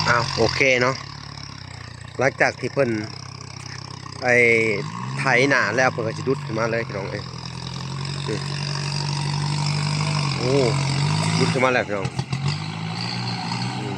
ອ້າວ ໂອເຄເນາະ ຫຼັງຈາກທີ່ເພິ່ນ ໄອ້ ໄຖນາແລ້ວ ເພິ່ນກໍຊິດຸດຂຶ້ນມາເລີຍພີ່ນ້ອງເອີຍ. ນີ້ ໂອ້ ດຸດຂຶ້ນມາແລ້ວພີ່ນ້ອງ. ອືມ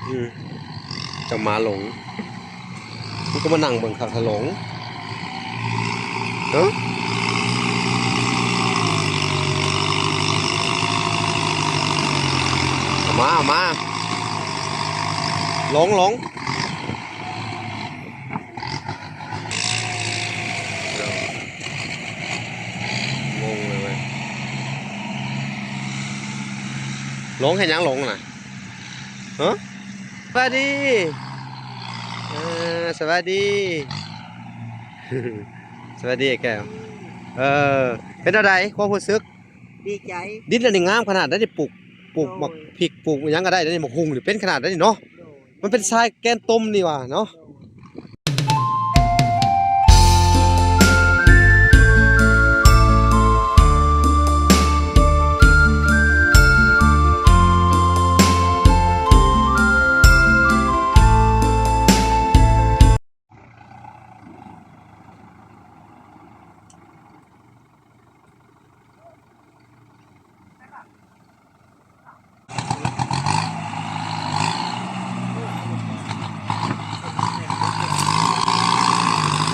ອືມ ຈະມາຫຼົງ ມຶງກໍມານັ່ງເບິ່ງຄັກທະຫຼົງ ເອີ ເອົາມາ ເອົາມາ ຫຼົງ ຫຼົງ. ງົງເລີຍເວີຍ ຫຼົງເຮັດຫຍັງຫຼົງນະ? ຮະ? ສະບາຍດີ ເອີ ສະບາຍດີ ສະບາຍດີອ້າຍແກ້ວ. ເອີ ເປັນແນວໃດຄວາມຮູ້ສຶກ? ດີໃຈ. ດິນອັນນີ້ງາມຂະໜາດໃດ ໄດ້ປູກ ປູກ ໂດຍ ໝາກພິກ ປູກຫຍັງກໍໄດ້ເດ້ນີ້ ໝາກຫຸ່ງນີ້ເປັນຂະໜາດໃດນີ້ເນາະ. ໂດຍ. ມັນເປັນຊາຍແກນຕົມນີ້ຫວ່າເນາະ.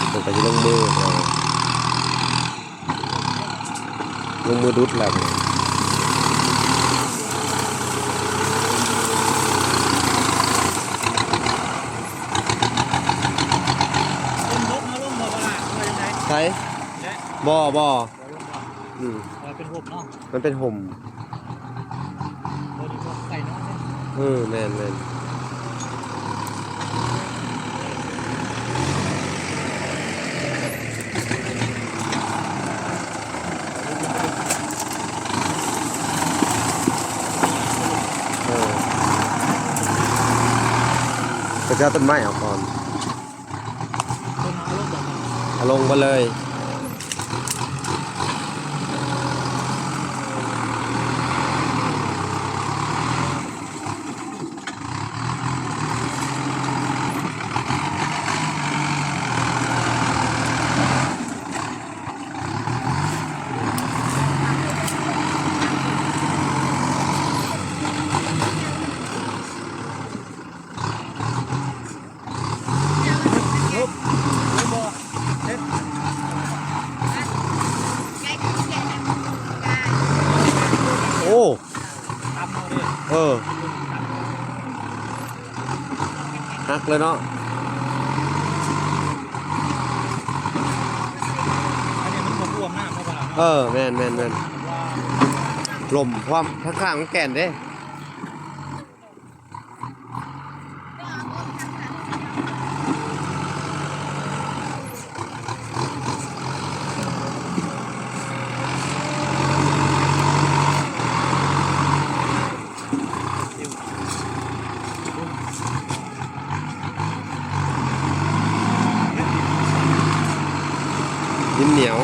ເພິ່ນກໍຊິລົງມື ລົງມືດຸດແລ້ວ. ໃສ? ບໍ່ ບໍ່. ອືມ ເອີ ເປັນຮົ່ມເນາະ ມັນເປັນຮົ່ມ ໂອ້ ນີ້ກໍໄກເນາະ. ເອີ ແມ່ນໆ ເອີ ເຂົາຈະເອົາຕົ້ນໄມ້ອອກກ່ອນ. ເອົາລົງໝົດເລີຍ. ໂອ້ ເອີ ຫັກເລີຍເນາະ. ອັນນີ້ມັນບໍ່ຖ້ວມນ້ຳເນາະ ເອີ ແມ່ນໆໆ ລົມ ເພາະວ່າຂ້າງໆມັນແກ່ນເດ້. ດິນໜຽວ.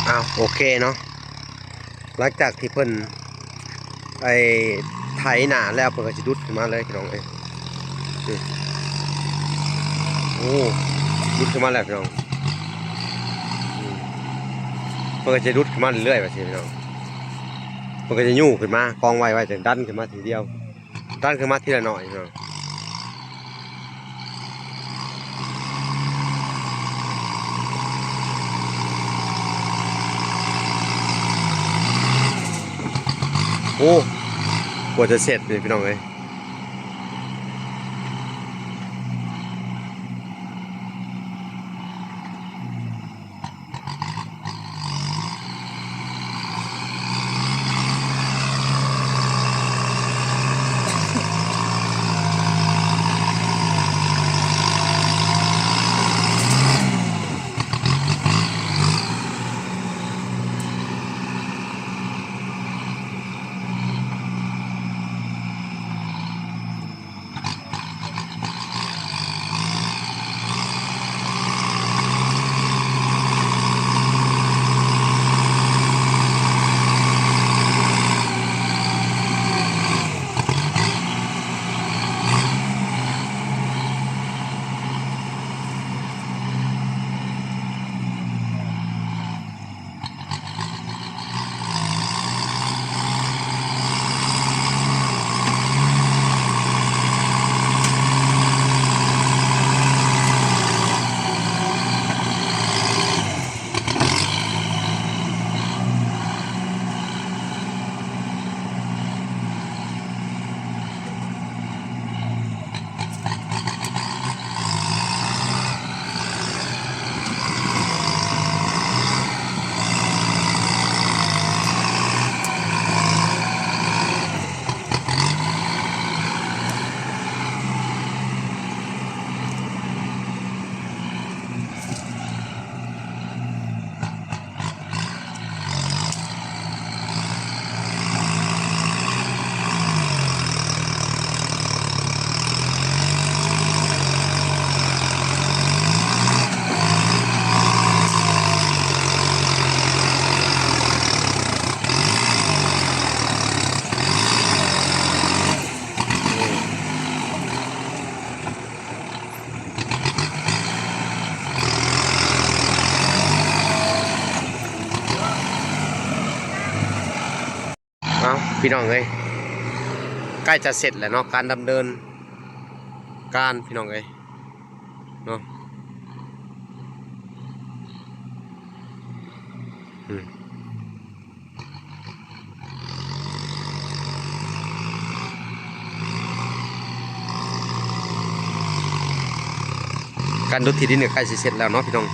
ອ້າວ ໂອເຄເນາະ ຫຼັງຈາກທີ່ເພິ່ນ ໄອ້ ໄຖນາແລ້ວ ເພິ່ນກໍຊິດຸດຂຶ້ນມາເລີຍພີ່ນ້ອງເອີຍ. ນີ້ ໂອ້ ດຸດຂຶ້ນມາແລ້ວພີ່ນ້ອງ. ອືມ ເພິ່ນກໍຈະດຸດຂຶ້ນມາເລື້ອຍໆ ວ່າຊີ້ພີ່ນ້ອງ. ເພິ່ນກໍຈະຍູ້ຂຶ້ນມາກອງໄວ້ ໄວ້ ຈັ່ງດັນຂຶ້ນມາທີດຽວ. ດັນຂຶ້ນມາທີລະໜ້ອຍເນາະ. ໂອ້ ກວ່າຈະເສັດນີ້ພີ່ນ້ອງເອີຍ. ພີ່ນ້ອງເອີຍ ໃກ້ຈະເສັດແລ້ວເນາະ ການດຳເນີນການ ພີ່ນ້ອງເອີຍເນາະ. ອືມ ການດຸດທີ່ດິນກໍໃກ້ຊິເສັດແລ້ວເນາະພີ່ນ້ອງ.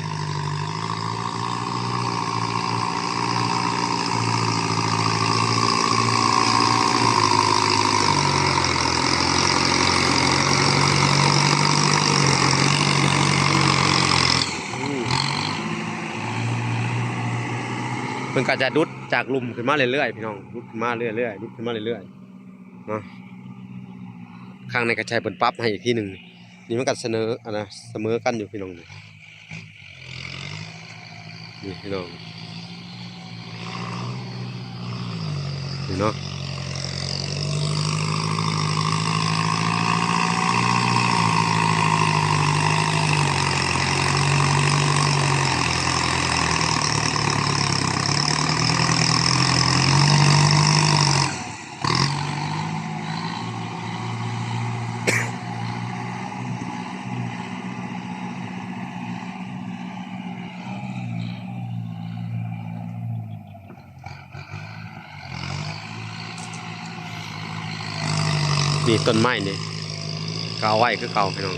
ອືມ ເພິ່ນກໍຈະດຸດຈາກລຸ່ມຂຶ້ນມາເລື້ອຍໆ ພີ່ນ້ອງ ດຸດຂຶ້ນມາເລື້ອຍໆ ດຸດຂຶ້ນມາເລື້ອຍໆ ເນາະ. ຂ້າງໃນກໍໃຫ້ເພິ່ນປັບໃຫ້ອີກທີໜຶ່ງ. ນີ້ມັນກໍສະເໜີ ອັນນະ ສະເໝີກັນຢູ່ພີ່ນ້ອງ ນີ້ ນີ້ພີ່ນ້ອງ ນີ້ເນາະ. ນີ້ ຕົ້ນໄມ້ນີ້ ກໍເອົາໄວ້ຄືເກົ່າ ພີ່ນ້ອງ.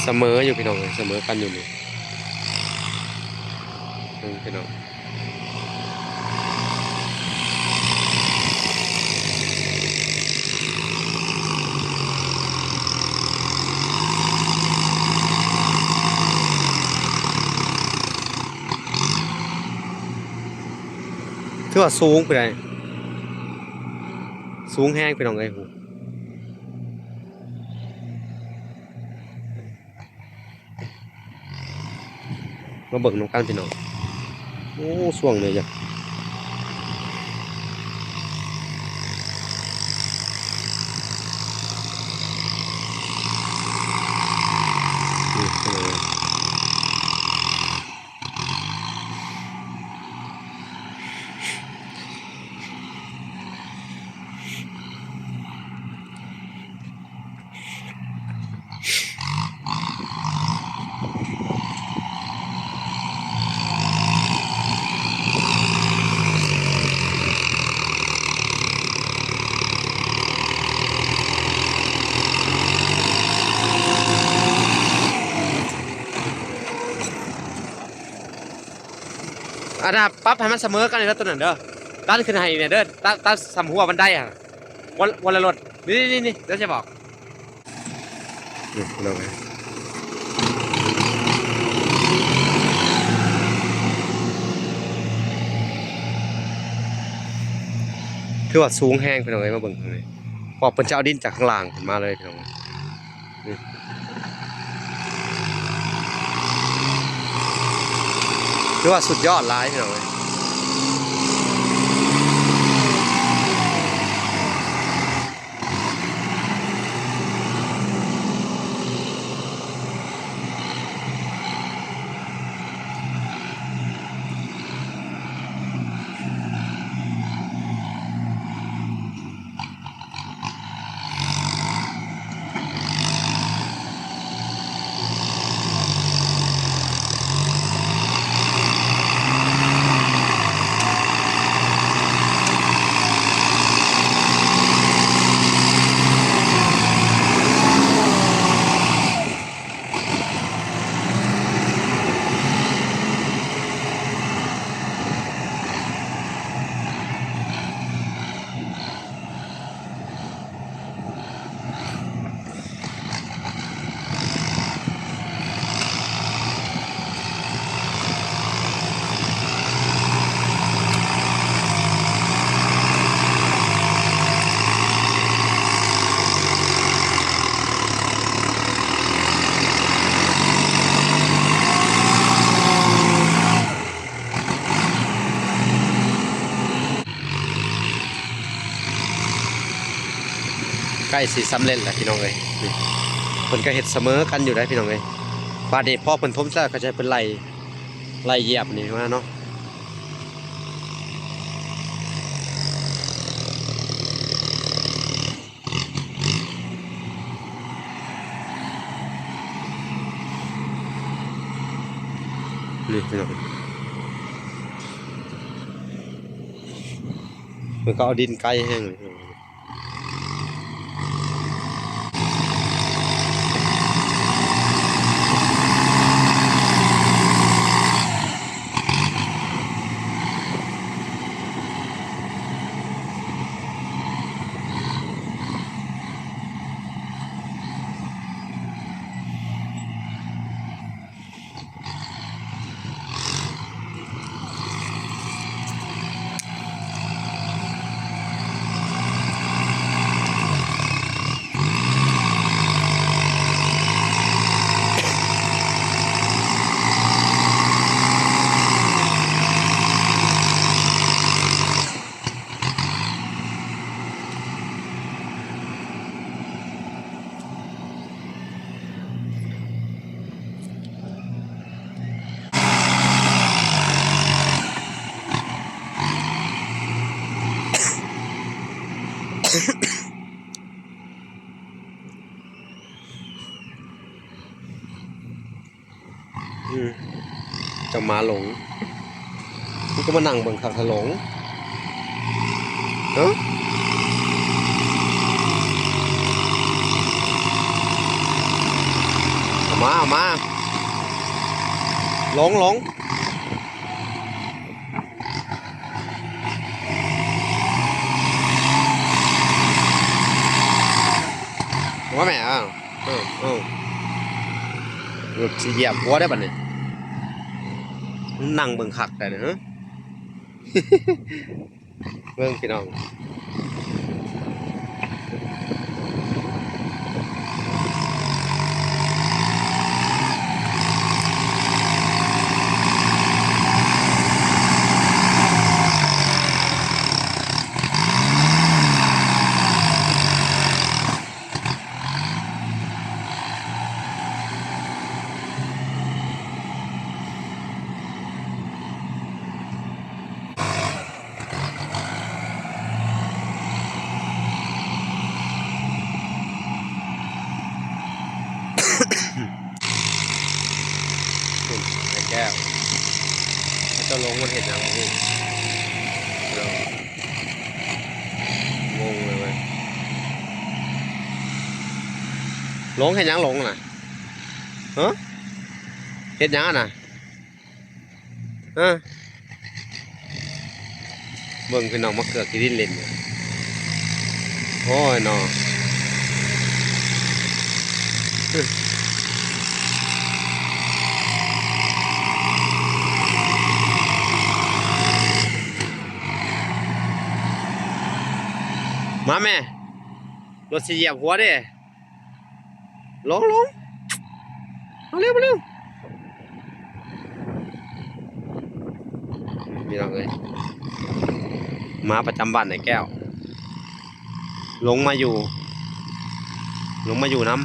ສະເໝີຢູ່ພີ່ນ້ອງເອີຍ ສະເໝີກັນຢູ່ນີ້ ເບິ່ງພີ່ນ້ອງ ຖືວ່າສູງໄປໄດ໋ ສູງແຮງພີ່ນ້ອງເອີຍ. ມາເບິ່ງນຳກັນພີ່ນ້ອງ ໂອ້ ຊ່ວງນີ້ຢາກ ນີ້ພີ່ນ້ອງເອີຍ. ອັນນ່າ ປັບໃຫ້ມັນສະເໝີກັນເດີ ໂຕນັ້ນເດີ ດັນຂຶ້ນໃຫ້ແດ່ເດີ ຕັດ ຕັດສ່ຳຫົວບັນໄດຫັ້ນ ຄົນ ຄົນລະລົດ ນີ້ໆໆ ດຽວຊິບອກ ນີ້ພີ່ນ້ອງເອີຍ ຖືວ່າສູງແຮງພີ່ນ້ອງເອີຍ ມາເບິ່ງທາງນີ້ ເພາະເພິ່ນຈະເອົາດິນຈາກຂ້າງລ່າງຂຶ້ນມາເລີຍພີ່ນ້ອງ. ຖືວ່າສຸດຍອດຫຼາຍພີ່ນ້ອງເອີຍ. ໃກ້ຊິສຳເລັດແລ້ວພີ່ນ້ອງເອີຍ ນີ້ ເພິ່ນກໍເຮັດສະເໝີກັນຢູ່ໄດ໋ພີ່ນ້ອງເອີຍ. ບາດນີ້ພໍເພິ່ນຖົມແລ້ວກໍຈະໃຫ້ເພິ່ນໄລ່ ໄລ່ຢຽບນີ້ມາເນາະ. ນີ້ພີ່ນ້ອງ ເພິ່ນກໍເອົາດິນໄກ່ແຮງເລີຍ. ອືມ ຈະມາຫຼົງ ມັນກໍມານັ່ງເບິ່ງຄັກທະຫຼົງ ເອີ ເອົາມາ ເອົາມາ ຫຼົງ ຫຼົງ ວ່າແມ່ ເອີ ເອີ ເອີ ລົດຊິຢຽບຫົວໄດ້ບັດນີ້ ນັ່ງເບິ່ງຄັກແທ້ນີ້ ເບິ່ງພີ່ນ້ອງ. ພຸ້ນ ອ້າຍແກ້ວ ເຂົາເຈົ້າລົງມາເຮັດຫຍັງບໍ່ຮູ້ ງງເລີຍເວີຍ ລົງເຮັດຫຍັງລົງນະ ຮະ ເຮັດຫຍັງຫັ້ນນະ? ເອີ ເບິ່ງພີ່ນ້ອງ ມາເກືອກຂີ້ດິນຫຼິ້ນຢູ່. ໂອ້ຍເນາະ ມາແມ່ ລົດຊິຢຽບຫົວເດ້. ລົງ ລົງ ມາເລັວ ມາເລັວ ພີ່ນ້ອງເອີຍ ໝາປະຈຳບ້ານອ້າຍແກ້ວ ລົງມາຢູ່ ລົງມາຢູ່ນຳ.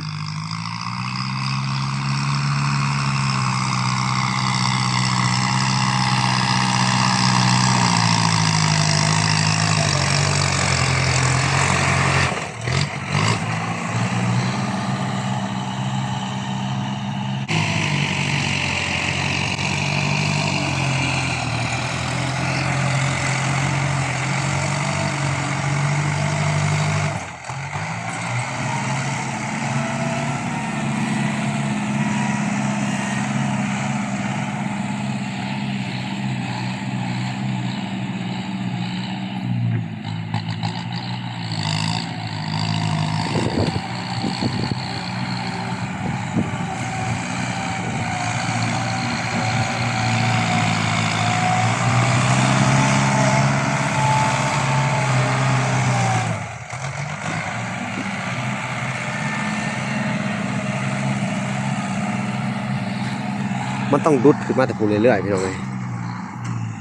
ມັນຕ້ອງດຸດຂຶ້ນມາແຕ່ພຸ້ນເລື້ອຍໆ ພີ່ນ້ອງເອີຍ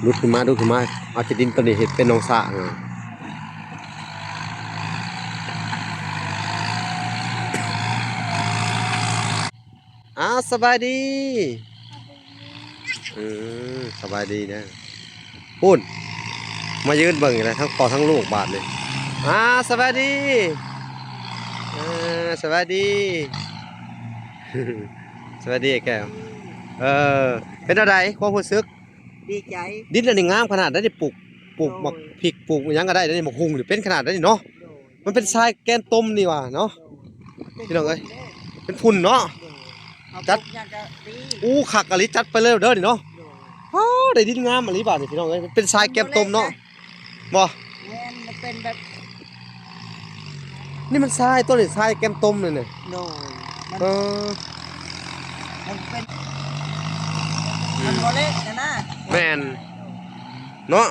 ດຸດຂຶ້ນມາ ດຸດຂຶ້ນມາ ເອົາຈາກດິນໂຕນີ້ເຮັດເປັນໜອງສະ. ອ້າວ ສະບາຍດີ ເອີ ສະບາຍດີເດີ ພຸ້ນ ມາຢືນເບິ່ງຢູ່ແລ້ວ ທັງພໍ່ທັງລູກບາດນີ້. ອ້າວ ສະບາຍດີ ເອີ ສະບາຍດີ ສະບາຍດີອ້າຍແກ້ວ ເອີ ເປັນແນວໃດຄວາມຮູ້ສຶກ? ດີໃຈ ດິນອັນນີ້ງາມຂະໜາດໃດນີ້ ປູກ ປູກ ໂດຍ ໝາກພິກ ປູກຫຍັງກໍໄດ້ເດ້ນີ້ ໝາກຫຸ່ງນີ້ເປັນຂະໜາດໃດນີ້ເນາະ ໂດຍ ມັນເປັນຊາຍແກນຕົມນີ້ຫວ່າເນາະ ໂດຍ ພີ່ນ້ອງເອີຍ ເປັນຝຸ່ນເນາະ ໂດຍ ຈັດ ເອົາປູກຫຍັງກໍດີ ໂອ້ ຄັກອີ່ຫຼີ ຈັດໄປເລີຍເດີນີ້ເນາະ ໂດຍ ໂອ້ ໄດ້ດິນງາມອີ່ຫຼີບາດນີ້ ພີ່ນ້ອງເອີຍ ເປັນຊາຍແກນຕົມເນາະ ບໍ່ ແມ່ນ ມັນເປັນແບບ ນີ້ມັນຊາຍຕົວນີ້ ຊາຍແກນຕົມນີ້ນະ ໂດຍ ມັນ ເອີ ມັນເປັນ ມັນບໍ່ເລະນະ ແມ່ນ ເນາະ ໂ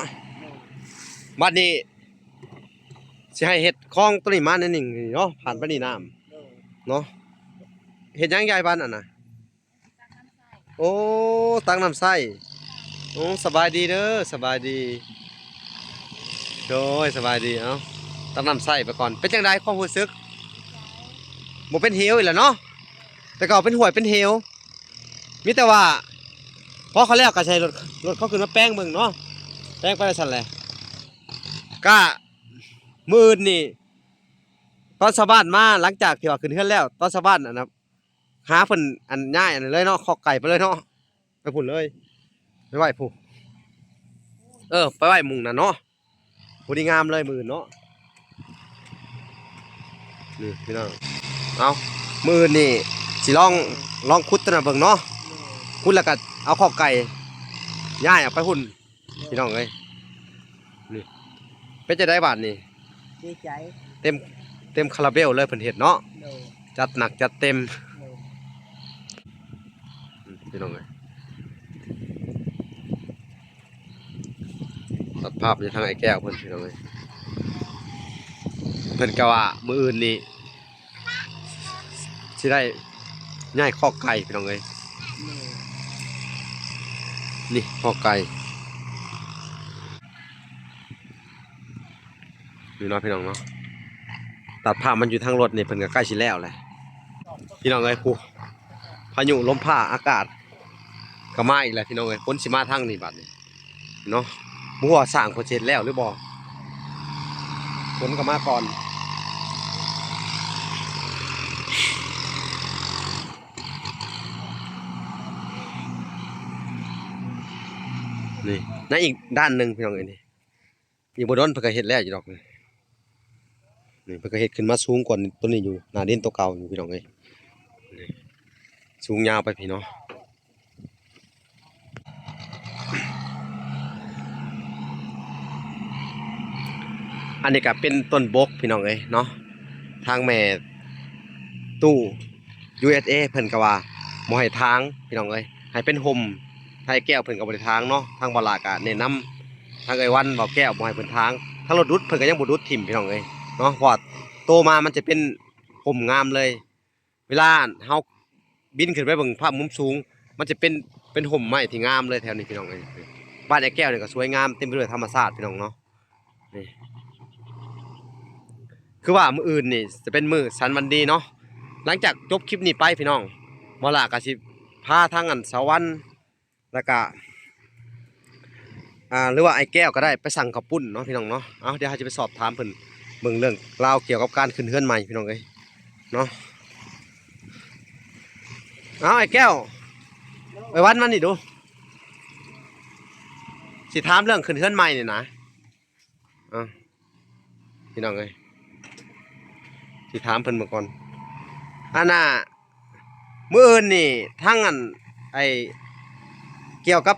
ດຍ ບັດນີ້ຊິໃຫ້ເຮັດຄອງຕົວນີ້ມາແນວໜຶ່ງເນາະ ຜ່ານໄປນີ້ນ້ຳ ໂດຍ ເນາະ ເຮັດຫຍັງຍາຍບ້ານຫັ້ນນະ? ໂອ້ ຕັກນ້ຳໃຊ້ ໂອ້ ສະບາຍດີເດີ ສະບາຍດີ ໂດຍ ສະບາຍດີ ເອົ້າ ຕັກນ້ຳໃຊ້ໄປກ່ອນ ເປັນຈັ່ງໃດຄວາມຮູ້ສຶກ? ບໍ່ເປັນເຫວອີກແລ້ວເນາະ ແຕ່ເກົ່າເປັນຫ້ວຍເປັນເຫວ ມີແຕ່ວ່າ ພໍເຂົາແລ້ວກໍໃຫ້ລົດ ລົດເຂົາຂຶ້ນມາແປງເບິ່ງເນາະ ແປງໄປວ່າຊັ້ນແຫຼະ ກະມື້ອື່ນນີ້ ຕອນຊາວບ້ານມາ ຫຼັງຈາກທີ່ວ່າຂຶ້ນເຮືອນແລ້ວ ຕອນຊາວບ້ານ ອັນນະ ຫາເພິ່ນ ອັນ ຍ້າຍອັນນັ້ນເລີຍເນາະ ຄອກໄກ່ໄປເລີຍເນາະ ໄປພຸ້ນເລີຍ ໄປໄວ້ພຸ້ນ ເອີ ໄປໄວ້ໝ່ອງນັ້ນເນາະ ພໍດີງາມເລີຍມື້ອື່ນເນາະ ນີ້ພີ່ນ້ອງ ເອົາ ມື້ອື່ນນີ້ຊິລອງ ລອງຂຸດຕົວນັ້ນເບິ່ງເນາະ ຂຸດແລ້ວກໍເອົາຄອກໄກ່ຍ້າຍອອກໄປພຸ້ນ ພີ່ນ້ອງເອີຍ ນີ້ ເປັນຈັ່ງໃດບາດນີ້? ດີໃຈ ເຕັມ ເຕັມຄາຣາເບວເລີຍ ເພິ່ນເຮັດເນາະ ໂດຍ ຈັດໜັກຈັດເຕັມ ໂດຍ ອືມ ພີ່ນ້ອງເອີຍ ຕັດພາບໄປທາງອ້າຍແກ້ວເພິ່ນ ພີ່ນ້ອງເອີຍ ເພິ່ນກໍວ່າມື້ອື່ນນີ້ ຊິໄດ້ຍ້າຍຄອກໄກ່ ພີ່ນ້ອງເອີຍ ນີ້ຄອກໄກ່ ນີ້ເນາະ ພີ່ນ້ອງເນາະ ຕັດພາບມັນຢູ່ທາງລົດນີ້ ເພິ່ນກໍໃກ້ຊິແລ້ວແຫຼະ ພີ່ນ້ອງເອີຍ ຜູ້ ພາຍຸລົມຟ້າອາກາດກໍມາອີກແລ້ວ ພີ່ນ້ອງເອີຍ ຝົນຊິມາທາງນີ້ບາດນີ້ ເນາະ ບໍ່ຮູ້ວ່າຊ່າງເພິ່ນຊິເຮັດແລ້ວຫຼືບໍ່ ຝົນກໍມາກ່ອນ ນີ້ ໃນອີກດ້ານໜຶ່ງ ພີ່ນ້ອງເອີຍ ນີ້ ອີກບໍ່ດົນເພິ່ນກໍເຮັດແລ້ວຢູ່ດອກ ນີ້ ເພິ່ນກໍເຮັດຂຶ້ນມາສູງກວ່າຕົວນີ້ຢູ່ ໜ້າດິນຕົວເກົ່າຢູ່ ພີ່ນ້ອງເອີຍ ນີ້ ສູງຍາວໄປພີ້ເນາະ. ອັນນີ້ກໍເປັນຕົ້ນບົກພີ່ນ້ອງເອີຍເນາະ ທາງແມ່ຕູ້ ຢູເອສເອ ເພິ່ນກໍວ່າບໍ່ໃຫ້ຖາງພີ່ນ້ອງເອີຍ ໃຫ້ເປັນຮົ່ມ ທາງອ້າຍແກ້ວເພິ່ນກໍບໍ່ໄດ້ຖາງເນາະ ທາງບ່າວຫຼ້າກໍແນະນຳ ທາງເອື້ອຍວັນ ບ່າວແກ້ວ ບໍ່ໃຫ້ເພິ່ນຖາງ ທາງລົດດຸດເພິ່ນກໍຍັງບໍ່ດຸດຖິ້ມພີ່ນ້ອງເອີຍເນາະ ເພາະວ່າໂຕມາມັນຈະເປັນຮົ່ມງາມເລີຍ ເວລາເຮົາບິນຂຶ້ນໄປເບິ່ງພາບມຸມສູງ ມັນຈະເປັນ ເປັນຮົ່ມໄມ້ທີ່ງາມເລີຍແຖວນີ້ພີ່ນ້ອງເອີຍ ບ້ານອ້າຍແກ້ວນີ້ກໍສວຍງາມເຕັມໄປດ້ວຍທຳມະຊາດພີ່ນ້ອງເນາະ ນີ້ ຄືວ່າມື້ອື່ນນີ້ຈະເປັນມື້ສັນວັນດີເນາະ ຫຼັງຈາກຈົບຄລິບນີ້ໄປພີ່ນ້ອງ ບ່າວຫຼ້າກໍຊິພາທາງອັນສາວວັນ ແລ້ວກະ ອ່າ ຫຼືວ່າອ້າຍແກ້ວກໍໄດ້ ໄປສັ່ງເຂົ້າປຸ້ນເນາະພີ່ນ້ອງເນາະ ເອົາ ດຽວເຮົາຈະໄປສອບຖາມເພິ່ນເບິ່ງເລື່ອງລາວກ່ຽວກັບການຂຶ້ນເຮືອນໃໝ່ພີ່ນ້ອງເອີຍເນາະ ເອົາ ອ້າຍແກ້ວ ໄປວັນມານີ້ດູ ຊິຖາມເລື່ອງຂຶ້ນເຮືອນໃໝ່ນີ້ນະ. ອ່າ ພີ່ນ້ອງເອີຍ ຊິຖາມເພິ່ນເບິ່ງກ່ອນ ອັນນ່າ ມື້ອື່ນນີ້ ທາງອັນ ໄອ້ ກ່ຽວກັບ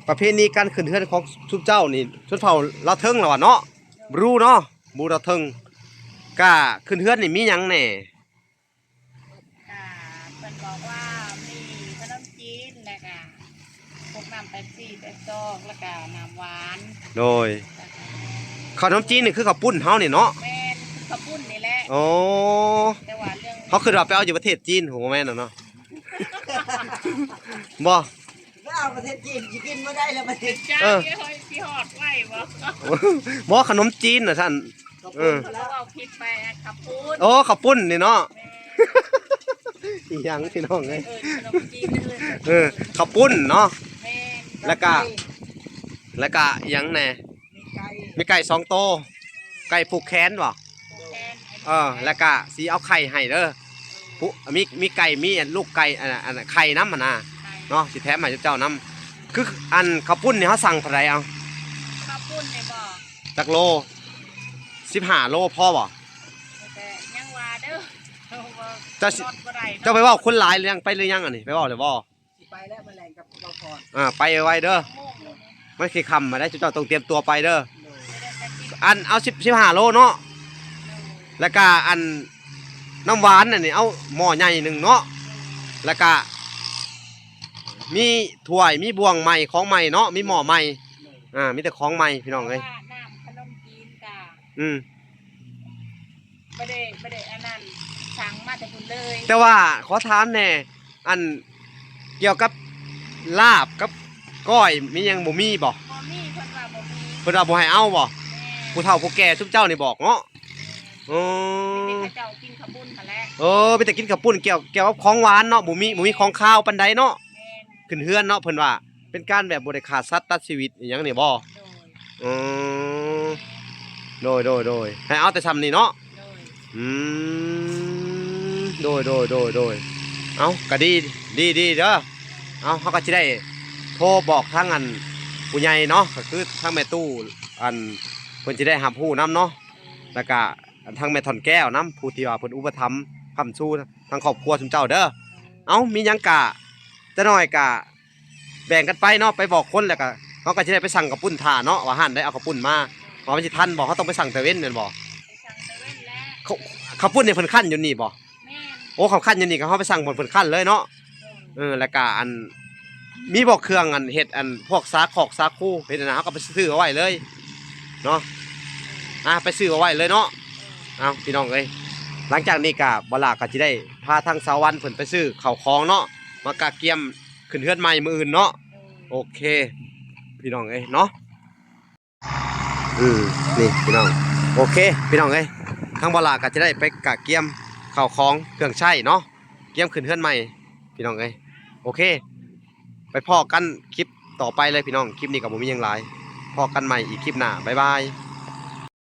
ປະເພນີການຂຶ້ນເຮືອນຂອງຊຸມເຈົ້ານີ້ ຊົນເຜົ່າລາວເທິງລະວ່າເນາະ ບຣູເນາະ ບຣູລາວເທິງ ກະຂຶ້ນເຮືອນນີ້ມີຫຍັງແດ່? ກະເພິ່ນບອກວ່າມີຂະໜົມຈີນ ແລ້ວກະພວກນ້ຳແປັບຊີ ແປດຊອງ ແລ້ວກະນ້ຳຫວານ ໂດຍ ເຂົ້າໜົມຈີນນີ້ຄືເຂົ້າປຸ້ນເຮົານີ້ເນາະ ແມ່ນ ຄືເຂົ້າປຸ້ນນີ້ແຫຼະ ໂອ້ ແຕ່ວ່າເລື່ອງ ເຮົາຄິດວ່າໄປເອົາຢູ່ປະເທດຈີນ ບໍ່ແມ່ນດອກເນາະ ບໍ່ ໄປເອົາປະເທດຈີນ ຊິກິນບໍ່ໄດ້ແລ້ວປະເທດ ເອີ ຊິຮອດໄວບໍ່ ບໍ່ ຂະໜົມຈີນນະຊັ້ນ ເອີ ເຂົາເວົ້າຜິດໄປ ເຂົ້າປຸ້ນ ໂອ້ ເຂົ້າປຸ້ນນີ້ເນາະ ແມ່ນ ອີຫຍັງພີ່ນ້ອງເອີຍ ເອີ ເຂົ້າປຸ້ນເນາະ ແມ່ນ ແລ້ວກະ ແລ້ວກະອີຫຍັງແດ່ ມີໄກ່ ມີໄກ່ສອງໂຕ ໄກ່ຜູກແຂນບໍ່ ແມ່ນ ເອີ ແລ້ວກະຊິເອົາໄຂ່ໃຫ້ເດີ ຜູ້ ມີ ມີໄກ່ ມີອັນລູກໄກ່ ອັນ ອັນໄຂ່ນຳຫັ້ນນະ ເນາະ ຊິແຖມໃຫ້ເຈົ້ານຳ ຄືອັນເຂົ້າປຸ້ນນີ້ເຮົາສັ່ງເທົ່າໃດເອົາ ເຂົ້າປຸ້ນນີ້ບໍ່ ຈັກໂລ ສິບຫ້າໂລພໍບໍ່ ແຕ່ຍັງວ່າເດີ ເຈົ້າຊິ ເຈົ້າໄປເວົ້າຄົນຫຼາຍຫຼືຍັງ ໄປຫຼືຍັງອັນນີ້ ໄປເວົ້າແລ້ວບໍ່ ຊິໄປແລ້ວ ມາແລງກັບບ່າວພອນ ອ່າ ໄປໄວໆເດີ ມັນຊິຄ່ຳມາໄດ໋ ເຈົ້າຕ້ອງຕຽມຕົວໄປເດີ ໂດຍ ອັນເອົາສິບ ສິບຫ້າໂລເນາະ ແລ້ວກະອັນ ນ້ຳຫວານອັນນີ້ເອົາໝໍ້ໃຫຍ່ໜຶ່ງເນາະ ແລ້ວກະມີຖ້ວຍ ມີບ່ວງໃໝ່ ຂອງໃໝ່ເນາະ ມີໝໍ້ໃໝ່ ອ່າ ມີແຕ່ຂອງໃໝ່ພີ່ນ້ອງເອີຍ ແຕ່ວ່ານ້ຳຂະໜົມຈີນກະ ອືມ ບໍ່ໄດ້ ບໍ່ໄດ້ອັນນັ້ນ ສັ່ງມາແຕ່ພຸ້ນເລີຍ ແຕ່ວ່າຂໍຖາມແດ່ ອັນ ກ່ຽວກັບລາບກັບກ້ອຍມີຫຍັງ ບໍ່ມີບໍ່ ບໍ່ມີ ເພິ່ນວ່າບໍ່ມີ ເພິ່ນວ່າບໍ່ໃຫ້ເອົາບໍ່ ແມ່ນ ຜູ້ເຖົ້າຜູ້ແກ່ຊຸມເຈົ້ານີ້ບອກເນາະ ແມ່ນ ໂອ້ ມີແຕ່ເຂົາເຈົ້າກິນເຂົ້າປຸ້ນຫັ້ນແຫຼະ ເອີ ມີແຕ່ກິນເຂົ້າປຸ້ນ ກ່ຽວ ກ່ຽວກັບຂອງຫວານເນາະ ບໍ່ມີ ບໍ່ມີຂອງຄາວປານໃດເນາະ ແມ່ນ ຂຶ້ນເຮືອນເນາະ ເພິ່ນວ່າ ເປັນການແບບບໍ່ໄດ້ຂ້າສັດຕັດຊີວິດອີ່ຫຍັງນີ້ບໍ່ ໂດຍ ອືມ ໂດຍ ໂດຍ ໂດຍ ໃຫ້ເອົາແຕ່ຊ່ຳນີ້ເນາະ ໂດຍ ອືມ ໂດຍ ໂດຍ ໂດຍ ໂດຍ ເອົ້າ ກະດີ ດີ ດີເດີ ເອົ້າ ເຮົາກະຊິໄດ້ໂທບອກທາງອັນຜູ້ໃຫຍ່ເນາະ ກະຄືທາງແມ່ຕູ້ ອັນ ເພິ່ນຊິໄດ້ຮັບຮູ້ນຳເນາະ ແລ້ວກະທາງແມ່ທ່ອນແກ້ວນຳ ຜູ້ທີ່ວ່າເພິ່ນອຸປະຖຳຄ້ຳຊູທາງຄອບຄົວຊຸມເຈົ້າເດີ ເອົ້າ ມີຫຍັງກະ ຈັກໜ້ອຍກະ ແບ່ງກັນໄປເນາະ ໄປບອກຄົນ ແລ້ວກະເຮົາກະຊິໄດ້ໄປສັ່ງເຂົ້າປຸ້ນຖ້າເນາະ ວ່າຮ້ານໃດເອົາເຂົ້າປຸ້ນມາ ວ່າມັນຊິທັນບໍ່ ເຮົາຕ້ອງໄປສັ່ງແຕ່ເວັນແມ່ນບໍ່ ໄປສັ່ງແຕ່ເວັນແຫຼະ ເຂົ້າ ເຂົ້າປຸ້ນນີ້ເພິ່ນຄັ້ນຢູ່ນີ້ບໍ່ ແມ່ນ ໂອ້ ເຂົາຄັ້ນຢູ່ນີ້ ກະເຮົາໄປສັ່ງບ່ອນເພິ່ນຄັ້ນເລີຍເນາະ ໂດຍ ເອີ ແລ້ວກະອັນ ມີບໍ່ເຄື່ອງອັນເຮັດອັນພວກສາຂອກສາຄູ ເຮັດອັນນັ້ນ ເຮົາກະໄປຊື້ເອົາໄວ້ເລີຍເນາະ ອ່າ ໄປຊື້ເອົາໄວ້ເລີຍເນາະ ໂດຍ ເອົ້າ ພີ່ນ້ອງເອີຍ ຫຼັງຈາກນີ້ກະ ບ່າວຫຼ້າກະຊິໄດ້ພາທາງສາວວັນເພິ່ນໄປຊື້ເຂົ້າຂອງເນາະ ມາກະກຽມ ຂຶ້ນເຮືອນໃໝ່ມື້ອື່ນເນາະ ໂອເຄ ພີ່ນ້ອງເອີຍເນາະ ອືມ ນີ້ພີ່ນ້ອງ ໂອເຄ ພີ່ນ້ອງເອີຍ ທາງບ່າວຫຼ້າກະຈະໄດ້ໄປກະກຽມເຂົ້າຂອງເຄື່ອງໃຊ້ເນາະ ກຽມຂຶ້ນເຮືອນໃໝ່ ພີ່ນ້ອງເອີຍ ໂອເຄ ໄປພໍ້ກັນຄລິບຕໍ່ໄປເລີຍພີ່ນ້ອງ ຄລິບນີ້ກະບໍ່ມີຫຍັງຫຼາຍ ພໍ້ກັນໃໝ່ອີກຄລິບໜ້າ ບາຍບາຍ.